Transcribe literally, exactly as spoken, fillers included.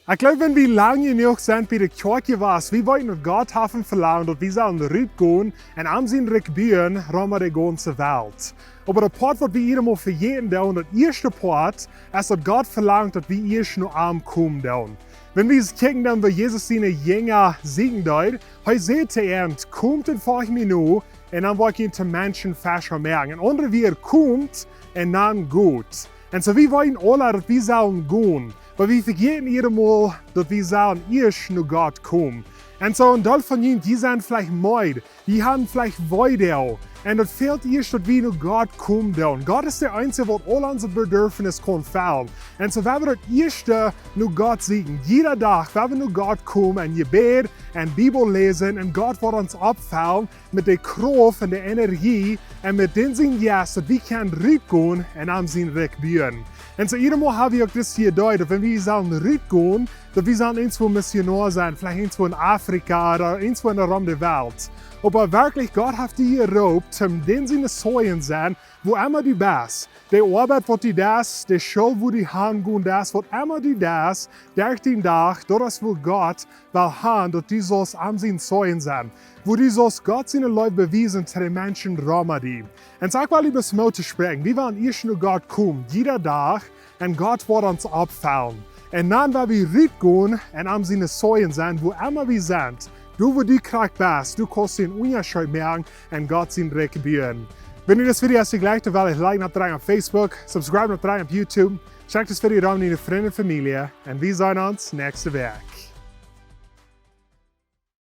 Ekj jleew, wan wie lang jenuach sent bie de Kjoakj jewast, wie weeten, daut Gott haft een Velangen, daut wie sellen rutgonen un am sien Rikj buen, rom de gaunze Welt. Oba de Poat, waut wie hia emol vejäten doonen, daut ieeschte Poat, es daut Gott velangt, daut wie ieescht no am komen doonen. Wan wie kjikjen doonen, woo Jesus siene Jinja sieekjen deed, hee säd to an: "Komt un folcht mie no, un dan woa ekj junt to Menschenfescha moaken." En aundre Wieed: "Komt un dan got." Un soo, wie weeten aula, daut wie sellen gonen. Oba wie vejäten hia emol, daut wie sellen ieescht no Gott komen. Un soo, een Deel von junt, jie sent veleicht meed, jie haben veleicht Weedoag. Un daut fält ieescht, daut wie no Gott komen doonen. Gott es de eensje, waut aul onse Bedürfnisse kaun fellen. Un soo, wan wie daut ieeschte no Gott sieekjen, jieda Dach, wan wie no Gott komen un Jebäd un Bibel läsen, un Gott woat ons oppfellen met de Krauft un de Energie un met dän sien Jeist, daut wie kjennen rutgonen un am sien Rikj buen. Un soo, hia emol hab wie uk dit hia deed, daut wan wie sellen rutgonen, daut wie sellen eenswua Missionoa sennen, veleicht eenswua en Afrika ooda eenswua en de rom de Welt. Oba werkjlich, Gott haft die jeroopt, om dän siene Zeugen sennen, wua emma du best. De Oabeit, waut du deist, de School, wua du hangonen deist, waut emma du deist, derch dän Dach, daut es, wua Gott well haben, daut du sust am sien Zeugen sennen. Wua du sust Gott siene Leew bewiesen to de Menschen rom die. Un soo, ekj well die bloos Moot toospräakjen, wie wellen ieescht no Gott komen, jieda Dach, un Gott woat ons oppfellen. Un dan, wan wie rutgonen un am siene Zeugen sennen, wua emma wie sent, doa wua du krakjt best, du kaust dän Unjascheet moaken un Gott sien Rikj buen. Wan die dit Video jefelt, dan well die liken oppdrekjen opp Facebook, subscribe oppdrekjen opp YouTube, check dit Video rom met diene Frind un Famielje, un wie seenen ons näakjste Wäakj.